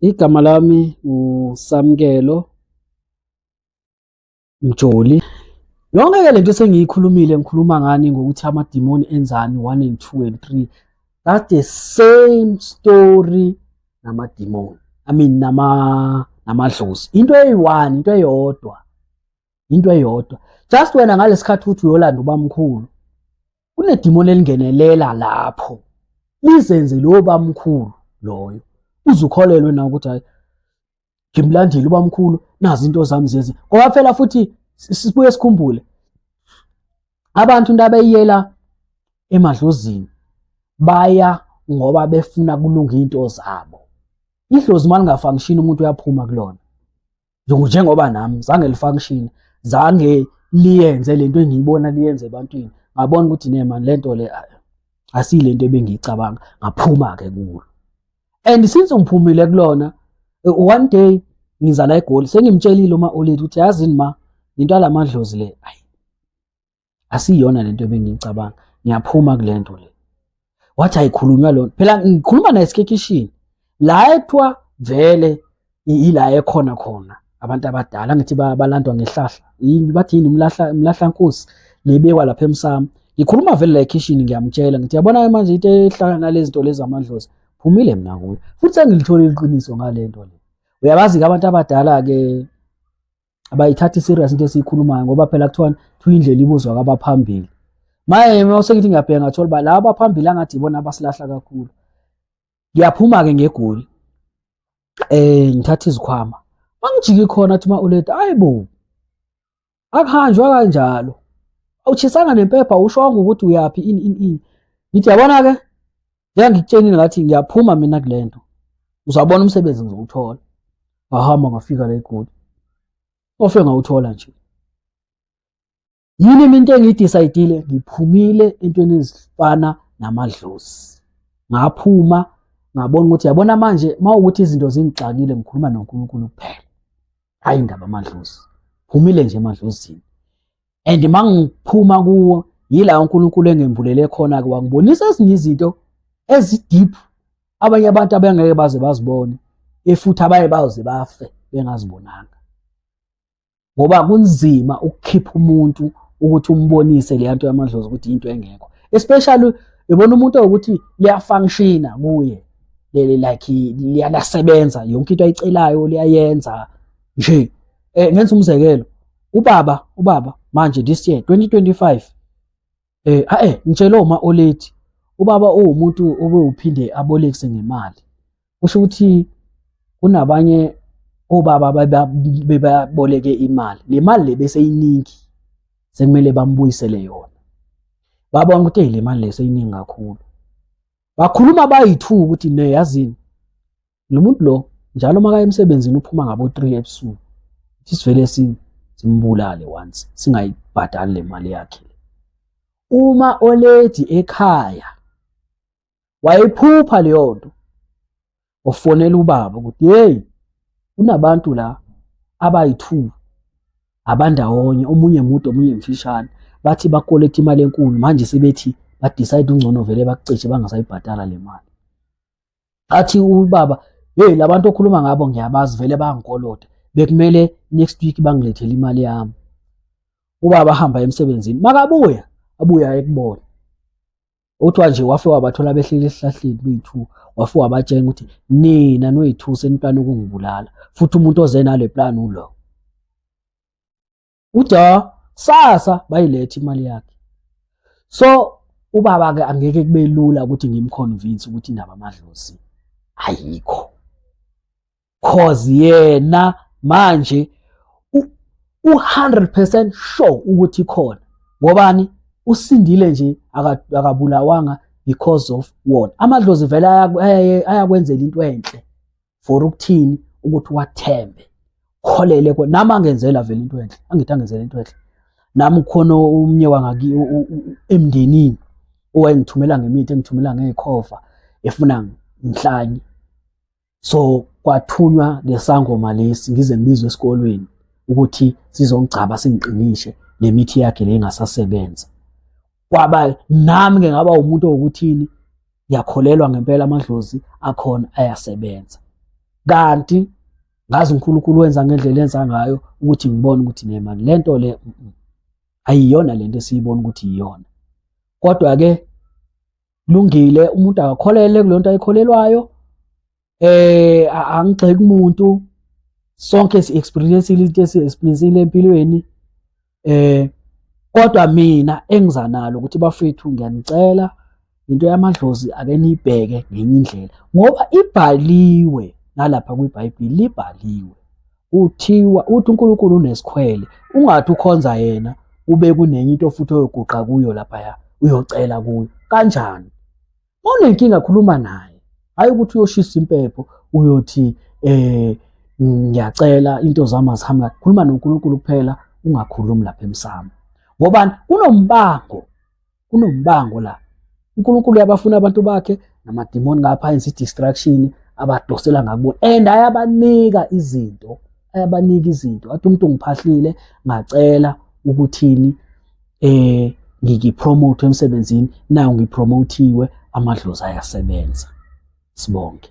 Igama lami uSamkelo Mjoli. Yonke-ke lento esengiyikhulumile ngikhuluma ngani ngokuthi amadimoni enzani 1 and 2 and 3. That's the same story namadimoni. I mean namadlozi. Into eyi-one, into eyodwa. Into eyodwa. Just wena ngalesikhathi uthi uyolanda ubamkhulu. Kunedimoni elingenelela lapho. Lizenze lowo bamkhulu loyo. Uzukholelwe na ukuthi hayi ngimlandile ubamkhulu nazi into zami ziyezi. Ngoba phela futhi sibuye sikhumbule abantu into abeyiyela emadlozini baya ngoba befuna kulunga into zabo. Idlozi uma lingafunctioni umuntu uyaphuma kulona. Njengoba nami zange lifunction, zange liyenze lento engiyibona liyenze ebantwini. Ngabona ukuthi ne man lento le asiyilento ebengiyicabanga, ngaphuma ke kulo. And since ngiphumile kulona, one day ngiza la eGoli sengimtshelile uma oledi ukuthi yazini ma into yalamadlozi le ayi asiyona lento ebengiyicabanga, ngiyaphuma kule nto le. Wathi ayikhulunywa lona phela, ngikhuluma naye esikekishini la ekuthiwa vele ila ekhona khona abantu abadala ngithi balandwa ngehlahla yini bathi yini umlahla umlahlankosi lebekwa lapha emsamo. Ngikhuluma vele la ekhishini ngiyamtshela ngithi yabona manje into ehlala nalezi zinto lezi amadlozi phumile mina kuyo futhi sengilitholile iqiniso ngale nto le. Uyabazi-ke abantu abadala-ke abayithathi serious into esiyikhulumayo ngoba phela kuthiwa kuthiwa indlela ibuzwa kwabaphambili. Maye uma sengithi ngiyabheka ngathola uba laba abaphambili angathi ibona abasilahla kakhulu. Ngiyaphuma-ke ngeGoli ngithatha izikhwama mangijike khona athi uma-oledi ayi bo akuhanjwa kanjalo awutshisanga nempepha ushongo ukuthi uyaphi ini ini ini. Ngithi yabona-ke njengoba ngikutshenile ngathi ngiyaphuma mina kule nto uzabona umsebenzi ngizowuthola. Ngahamba ngafika la eGoli ofe ngawuthola nje. Yini mina into engiyidecide-ile ngiphumile entweni ezifana namadlozi. Ngaphuma ngabona ukuthi yabona manje uma ukuthi izinto zingixakile ngikhuluma noNkulunkulu kuphela. Hayi indaba amadlozi. Phumile nje emadlozini. And mangiphuma kuwo yila uNkulunkulu engembulele khona ke wangibonisa ezinye izinto ezi-deep abanye abantu abangeke baze bazibone efuthi abaye baze bafe bengazibonanga. Ngoba kunzima ukukhipha umuntu ukuthi umbonise le nto yamadlozi ukuthi into engekho. Especially ubona umuntu ukuthi liyafunctiona kuye leli like liyalasebenza yonke into ayicelayo liyayenza nje. Ngenza umzekelo ubaba manje this year 2025 ngitshela uma oledi ubaba uwumuntu obe uphinde abolekise ngemali. Kusho ukuthi kunabanye obaba bebaboleke imali, le mali le bese iningi sekumele bambuyisele yona. Babona ukuthi hey le mali le seyiningi kakhulu. Bakhuluma bayi-2 ukuthi ne yazini lo muntu lo njalo makaya emsebenzini uphuma ngabo 3 ebusuku. Sivele simbulale once singayibhadali le mali yakhe. Uma oledi ekhaya wayephupha leyo nto, wafonela ubaba ukuthi hey kunabantu la abayi-2 abandawonye, omunye mude omunye mfishane, bathi bakoleta imali enkulu manje sebethi ba-decide ungcono vele bakucishe bangasayibhadala le mali. Athi ubaba hey labantu okhuluma ngabo ngiyabazi vele bangikolota, bekumele next week bangilethele imali yami. Ubaba ahamba emsebenzini, makabuya abuya ekubona Kuthiwa nje wafike wabathola behleli esihlahleni beyi-2, wafike wabatshela ukuthi nina noyi-2 seniplana ukungibulala futhi umuntu oze nale plan ulo. Uthi ha sasa bayiletha imali yakhe. So ubaba ke angeke kube lula ukuthi ngimconvince ukuthi indaba amadlozi ayikho. Cause yena manje u-100% sure ukuthi ikhona. Ngobani? Usindile nje akabulawanga because of wona. Amadlozi vele ayakwenzela into enhle for ukuthini ukuthi wathembe. Kholele ko nami angenzela vele into enhle. Angithi angenzela into enhle. Nami kukhona omunye wangaki emndenini owayengithumela ngemithi engithumela ngezikhova efuna ngihlanye. So kwathunywa lesangoma lesi ngize ngibizwe esikolweni ukuthi sizongigcaba singiqinishe le mithi yakhe le ingasasebenza. Kwaba nami ke ngaba umuntu owukuthini ngiyakholelwa ngempela amadlozi akhona ayasebenza. Kanti ngazi uNkulunkulu wenza ngendlela enza ngayo ukuthi ngibone ukuthi nemani lento le ayiyona lento esiyibona ukuthi iyona. Kodwa ke lungile umuntu akakholele kulonto ayikholelwayo eh angigxeki umuntu sonke si experience into esi experience empilweni eh kodwa mina engiza nalo ukuthi bafethu ngiyanicela into yamadlozi ake niyibheke ngenye indlela ngoba ibhaliwe nalapha kwiBhayibheli libhaliwe uthiwa uthi uNkulunkulu unesikhwele ungathi ukhonza yena ube kunenye into futhi oyoguqa kuyo lapha uyocela kuyo kanjani Unenkinga khuluma naye. Hayi ukuthi uyoshisa impepho uyothi eh ngiyacela into zami azihambi kahle. Khuluma noNkulunkulu kuphela ungakhulumi lapha emsamo. Ngobani? Kunombango. Kunombango la. uNkulunkulu uyabafuna abantu bakhe namadimoni ngapha enza i-distraction abadosela ngakubona and ayabanika izinto ayabanika izinto athi umuntu ngiphahlile ngacela ukuthini eh ngikipromote emsebenzini nayo ngipromotiwe amadlozi ayasebenza sibonge.